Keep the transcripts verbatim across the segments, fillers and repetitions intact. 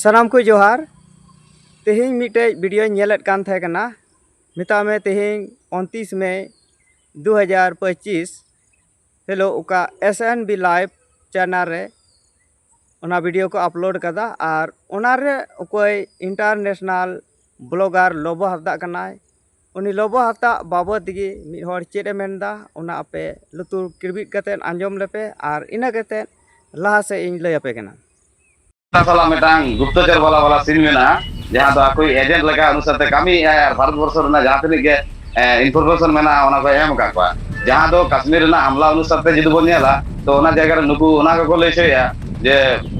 ᱥᱟᱱᱟᱢ ᱠᱚ ᱡᱚᱦᱟᱨ᱾ ᱛᱮᱦᱮᱧ ᱢᱤᱫᱴᱮᱡ ᱵᱷᱤᱰᱤᱭᱳᱧ ᱧᱮᱞᱮᱫ ᱠᱟᱱ ᱛᱟᱦᱮᱸ ᱠᱟᱱᱟ, ᱢᱮᱛᱟᱜ ᱢᱮ ᱛᱮᱦᱮᱧ ᱩᱱᱛᱤᱥ ᱢᱮ ᱫᱩ ᱦᱟᱡᱟᱨ ᱯᱚᱸᱪᱤᱥ ᱦᱤᱞᱳᱜ ᱚᱠᱟ S N B Live channel ᱨᱮ ᱚᱱᱟ ᱵᱷᱤᱰᱤᱭᱳ ᱠᱚ ᱟᱯᱞᱳᱰ ᱠᱟᱫᱟ᱾ ᱟᱨ ᱚᱱᱟᱨᱮ ᱚᱠᱚᱭ international blogger ᱞᱚᱵᱚ ᱦᱟᱸᱥᱫᱟᱜ ᱠᱟᱱᱟᱭ, ᱩᱱᱤ ᱞᱚᱵᱚ ᱦᱟᱸᱥᱫᱟᱜ ᱵᱟᱵᱚᱫ ᱜᱮ ᱢᱤᱫ ᱦᱚᱲ ᱪᱮᱫ ᱮ ᱢᱮᱱᱫᱟ, ᱚᱱᱟ ᱟᱯᱮ ᱞᱩᱛᱩᱨ ᱠᱤᱨᱵᱤᱫ ᱠᱟᱛᱮᱫ ᱟᱸᱡᱚᱢ ᱞᱮᱯᱮ᱾ ᱟᱨ ᱤᱱᱟᱹ ᱠᱟᱛᱮᱫ ᱞᱟᱦᱟ ᱥᱮᱫ ᱤᱧ ᱞᱟᱹᱭ ᱟᱯᱮ ᱠᱟᱱᱟ᱾ ᱥᱟᱞᱟᱜ ᱢᱤᱫᱴᱟᱝ ᱜᱩᱯᱛᱚᱪᱚᱨ ᱵᱟᱞᱟ ᱵᱟᱞᱟ ᱥᱤᱱ ᱢᱮᱱᱟᱜᱼᱟ, ᱡᱟᱦᱟᱸ ᱫᱚ ᱟᱠᱚᱭᱤᱡ ᱮᱡᱮᱱᱴ ᱞᱮᱠᱟ ᱚᱱᱩᱥᱟᱨ ᱛᱮ ᱠᱟᱹᱢᱤᱭᱮᱫᱼᱟᱭ ᱟᱨ ᱵᱷᱟᱨᱚᱛ ᱵᱚᱨᱥᱚ ᱨᱮᱱᱟᱜ ᱡᱟᱦᱟᱸ ᱛᱤᱱᱟᱹᱜ ᱜᱮ ᱤᱱᱯᱷᱚᱨᱢᱮᱥᱚᱱ ᱢᱮᱱᱟᱜᱼᱟ, ᱚᱱᱟ ᱠᱚᱭ ᱮᱢ ᱟᱠᱟᱫ ᱠᱚᱣᱟ᱾ ᱡᱟᱦᱟᱸ ᱫᱚ ᱠᱟᱥᱢᱤᱨ ᱨᱮᱱᱟᱜ ᱦᱟᱢᱞᱟ ᱚᱱᱩᱥᱟᱨ ᱛᱮ ᱡᱩᱫᱤ ᱵᱚᱱ ᱧᱮᱞᱟ, ᱛᱚ ᱚᱱᱟ ᱡᱟᱭᱜᱟ ᱨᱮ ᱱᱩᱠᱩ ᱚᱱᱟ ᱜᱮᱠᱚ ᱞᱟᱹᱭ ᱦᱚᱪᱚᱭᱮᱫᱼᱟ ᱡᱮ,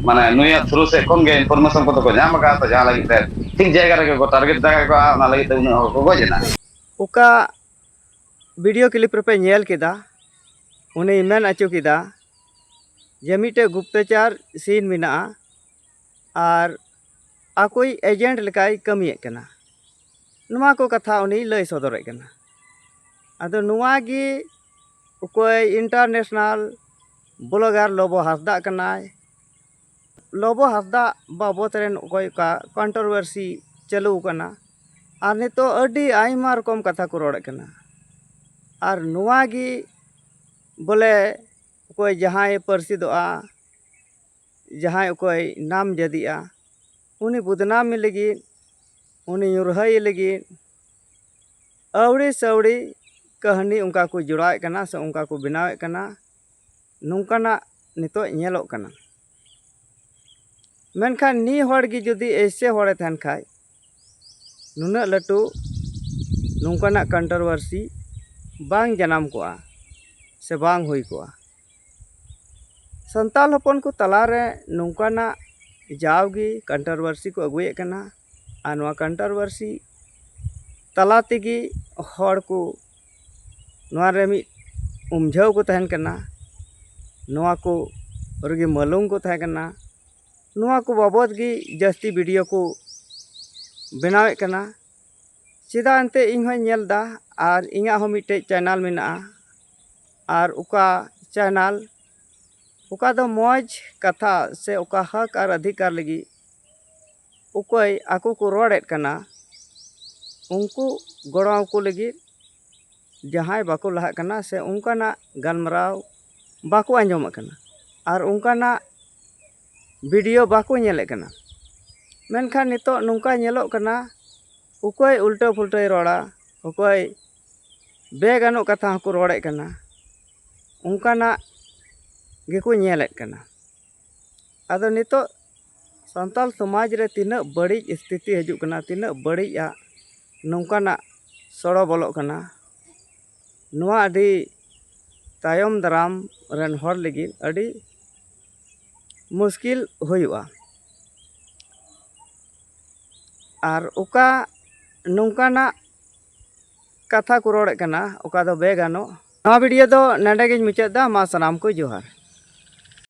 ᱢᱟᱱᱮ, ᱱᱩᱭᱟᱜ ᱛᱷᱨᱩ ᱥᱮᱫ ᱠᱷᱚᱱ ᱜᱮ ᱤᱱᱯᱷᱚᱨᱢᱮᱥᱚᱱ ᱠᱚᱫᱚ ᱠᱚ ᱧᱟᱢ ᱟᱠᱟᱫᱼᱟ, ᱛᱚ ᱡᱟᱦᱟᱸ ᱞᱟᱹᱜᱤᱫ ᱛᱮ ᱴᱷᱤᱠ ᱡᱟᱭᱜᱟ ᱨᱮᱜᱮ ᱠᱚ ᱴᱟᱨᱜᱮᱴ ᱫᱟᱲᱮ ᱠᱚᱣᱟ, ᱚᱱᱟ ᱞᱟᱹᱜᱤᱫ ᱛᱮ ᱩᱱᱟᱹᱜ ᱦᱚᱲ ᱠᱚ ᱜᱚᱡ ᱮᱱᱟ᱾ ᱚᱠᱟ ᱵᱷᱤᱰᱤᱭᱳ ᱠᱞᱤᱯ ᱨᱮᱯᱮ ᱧᱮᱞ ᱠᱮᱫᱟ, ᱩᱱᱤᱭ ᱢᱮᱱ ᱦᱚᱪᱚ ᱠᱮᱫᱟ ᱡᱮ ᱢᱤᱫᱴᱮᱡ ᱜᱩᱯᱛᱚᱪᱟᱨ ᱥᱤᱱ ᱢᱮᱱᱟᱜᱼᱟ ᱟᱨ ᱟᱠᱚᱭᱤᱡ ᱮᱡᱮᱱᱴ ᱞᱮᱠᱟᱭ ᱠᱟᱹᱢᱤᱭᱮᱫ ᱠᱟᱱᱟ᱾ ᱱᱚᱣᱟ ᱠᱚ ᱠᱟᱛᱷᱟ ᱩᱱᱤᱭ ᱞᱟᱹᱭ ᱥᱚᱫᱚᱨᱮᱫ ᱠᱟᱱᱟ᱾ ᱟᱫᱚ ᱱᱚᱣᱟ ᱜᱮ ᱚᱠᱚᱭ international blogger ᱞᱚᱵᱚ ᱦᱟᱸᱥᱫᱟᱜ ᱠᱟᱱᱟᱭ᱾ ᱞᱚᱵᱚ ᱦᱟᱸᱥᱫᱟᱜ ᱵᱟᱵᱚᱫ ᱨᱮᱱ ᱚᱠᱚᱭ ᱚᱠᱟ ᱠᱚᱱᱴᱨᱳᱵᱷᱟᱨᱥᱤ ᱪᱟᱹᱞᱩ ᱟᱠᱟᱱᱟ, ᱟᱨ ᱱᱤᱛᱚᱜ ᱟᱹᱰᱤ ᱟᱭᱢᱟ ᱨᱚᱠᱚᱢ ᱠᱟᱛᱷᱟ ᱠᱚ ᱨᱚᱲᱮᱫ ᱠᱟᱱᱟ᱾ ᱟᱨ ᱱᱚᱣᱟ ᱜᱮ ᱵᱚᱞᱮ ᱚᱠᱚᱭ ᱡᱟᱦᱟᱸᱭ ᱯᱟᱹᱨᱥᱤᱫᱚᱜᱼᱟ, ᱡᱟᱦᱟᱸᱭ ᱚᱠᱚᱭ ᱱᱟᱢ ᱡᱟᱹᱫᱤᱜᱼᱟ, ᱩᱱᱤ ᱵᱚᱫᱱᱟᱢᱤ ᱞᱟᱹᱜᱤᱫ, ᱩᱱᱤ ᱧᱩᱨᱦᱟᱹᱭᱮ ᱞᱟᱹᱜᱤᱫ ᱟᱹᱣᱲᱤ ᱥᱟᱹᱣᱲᱤ ᱠᱟᱹᱦᱱᱤ ᱚᱱᱠᱟ ᱠᱚ ᱡᱚᱲᱟᱣᱮᱫ ᱠᱟᱱᱟ ᱥᱮ ᱚᱱᱠᱟ ᱠᱚ ᱵᱮᱱᱟᱣᱮᱫ ᱠᱟᱱᱟ᱾ ᱱᱚᱝᱠᱟᱱᱟᱜ ᱱᱤᱛᱚᱜ ᱧᱮᱞᱚᱜ ᱠᱟᱱᱟ᱾ ᱢᱮᱱᱠᱷᱟᱱ ᱱᱤ ᱦᱚᱲ ᱜᱮ ᱡᱩᱫᱤ ᱮᱭᱥᱮ ᱦᱚᱲᱮ ᱛᱟᱦᱮᱱ ᱠᱷᱟᱡ, ᱱᱩᱱᱟᱹᱜ ᱞᱟᱹᱴᱩ ᱱᱚᱝᱠᱟᱱᱟᱜ ᱠᱚᱱᱴᱨᱳᱵᱷᱟᱨᱥᱤ ᱵᱟᱝ ᱡᱟᱱᱟᱢ ᱠᱚᱜᱼᱟ ᱥᱮ ᱵᱟᱝ ᱦᱩᱭ ᱠᱚᱜᱼᱟ᱾ ᱥᱟᱱᱛᱟᱲ ᱦᱚᱯᱚᱱ ᱠᱚ ᱛᱟᱞᱟᱨᱮ ᱱᱚᱝᱠᱟᱱᱟᱜ ᱡᱟᱣᱜᱮ ᱠᱚᱱᱴᱨᱳᱵᱷᱟᱨᱥᱤ ᱠᱚ ᱟᱹᱜᱩᱭᱮᱫ ᱠᱟᱱᱟ, ᱟᱨ ᱱᱚᱣᱟ ᱠᱚᱱᱴᱨᱳᱵᱷᱟᱨᱥᱤ ᱛᱟᱞᱟ ᱛᱮᱜᱮ ᱦᱚᱲ ᱠᱚ ᱱᱚᱣᱟ ᱨᱮ ᱢᱤᱫ ᱩᱢᱡᱷᱟᱹᱣ ᱠᱚ ᱛᱟᱦᱮᱱ ᱠᱟᱱᱟ, ᱱᱚᱣᱟ ᱠᱚ ᱨᱮᱜᱮ ᱢᱟᱹᱞᱩᱢ ᱠᱚ ᱛᱟᱦᱮᱸ ᱠᱟᱱᱟ᱾ ᱱᱚᱣᱟ ᱠᱚ ᱵᱟᱵᱚᱫ ᱜᱮ ᱡᱟᱹᱥᱛᱤ ᱵᱷᱤᱰᱤᱭᱳ ᱠᱚ ᱵᱮᱱᱟᱣᱮᱫ ᱠᱟᱱᱟ᱾ ᱪᱮᱫᱟᱜ ᱮᱱᱛᱮ ᱤᱧ ᱦᱚᱸᱧ ᱧᱮᱞ ᱮᱫᱟ, ᱟᱨ ᱤᱧᱟᱹᱜ ᱦᱚᱸ ᱢᱤᱫᱴᱮᱡ ᱪᱮᱱᱮᱞ ᱢᱮᱱᱟᱜᱼᱟ, ᱟᱨ ᱚᱠᱟ ᱪᱮᱱᱮᱞ ᱚᱠᱟ ᱫᱚ ᱢᱚᱡᱽ ᱠᱟᱛᱷᱟ ᱥᱮ ᱚᱠᱟ ᱦᱚᱠ ᱟᱨ ᱚᱫᱷᱤᱠᱟᱨ ᱞᱟᱹᱜᱤᱫ ᱚᱠᱚᱭ ᱟᱠᱚ ᱠᱚ ᱨᱚᱲᱮᱫ ᱠᱟᱱᱟ, ᱩᱱᱠᱩ ᱜᱚᱲᱚ ᱟᱠᱚ ᱞᱟᱹᱜᱤᱫ ᱡᱟᱦᱟᱸᱭ ᱵᱟᱠᱚ ᱞᱟᱦᱟᱜ ᱠᱟᱱᱟ ᱥᱮ ᱚᱱᱠᱟᱱᱟᱜ ᱜᱟᱞᱢᱟᱨᱟᱣ ᱵᱟᱠᱚ ᱟᱸᱡᱚᱢᱮᱫ ᱠᱟᱱᱟ ᱟᱨ ᱚᱱᱠᱟᱱᱟᱜ ᱵᱷᱤᱰᱤᱭᱳ ᱵᱟᱠᱚ ᱧᱮᱞᱮᱫ ᱠᱟᱱᱟ᱾ ᱢᱮᱱᱠᱷᱟᱱ ᱱᱤᱛᱚᱜ ᱱᱚᱝᱠᱟ ᱧᱮᱞᱚᱜ ᱠᱟᱱᱟ, ᱚᱠᱚᱭ ᱩᱞᱴᱟᱹ ᱯᱩᱞᱴᱟᱹᱭ ᱨᱚᱲᱟ, ᱚᱠᱚᱭ ᱵᱮᱜᱟᱱᱚᱜ ᱠᱟᱛᱷᱟ ᱦᱚᱸᱠᱚ ᱨᱚᱲᱮᱫ ᱠᱟᱱᱟ, ᱚᱱᱠᱟᱱᱟᱜ ᱜᱮᱠᱚ ᱧᱮᱞᱮᱫ ᱠᱟᱱᱟ᱾ ᱟᱫᱚ ᱱᱤᱛᱚᱜ ᱥᱟᱱᱛᱟᱲ ᱥᱚᱢᱟᱡᱽ ᱨᱮ ᱛᱤᱱᱟᱹᱜ ᱵᱟᱹᱲᱤᱡ ᱥᱛᱷᱤᱛᱤ ᱦᱤᱡᱩᱜ ᱠᱟᱱᱟ, ᱛᱤᱱᱟᱹᱜ ᱵᱟᱹᱲᱤᱡ ᱟᱜ ᱱᱚᱝᱠᱟᱱᱟᱜ ᱥᱚᱲᱚ ᱵᱚᱞᱚᱜ ᱠᱟᱱᱟ, ᱱᱚᱣᱟ ᱟᱹᱰᱤ ᱛᱟᱭᱚᱢ ᱫᱟᱨᱟᱢ ᱨᱮᱱ ᱦᱚᱲ ᱞᱟᱹᱜᱤᱫ ᱟᱹᱰᱤ ᱢᱩᱥᱠᱤᱞ ᱦᱩᱭᱩᱜᱼᱟ᱾ ᱟᱨ ᱚᱠᱟ ᱱᱚᱝᱠᱟᱱᱟᱜ ᱠᱟᱛᱷᱟ ᱠᱚ ᱨᱚᱲᱮᱫ ᱠᱟᱱᱟ, ᱚᱠᱟ ᱫᱚ ᱵᱮᱜᱟᱱᱚᱜ᱾ ᱱᱚᱣᱟ ᱵᱷᱤᱰᱤᱭᱳ ᱫᱚ ᱱᱚᱰᱮ ᱜᱤᱧ ᱢᱩᱪᱟᱹᱫ ᱮᱫᱟ᱾ ᱢᱟ ᱥᱟᱱᱟᱢ ᱠᱚ ᱡᱚᱦᱟᱨ᱾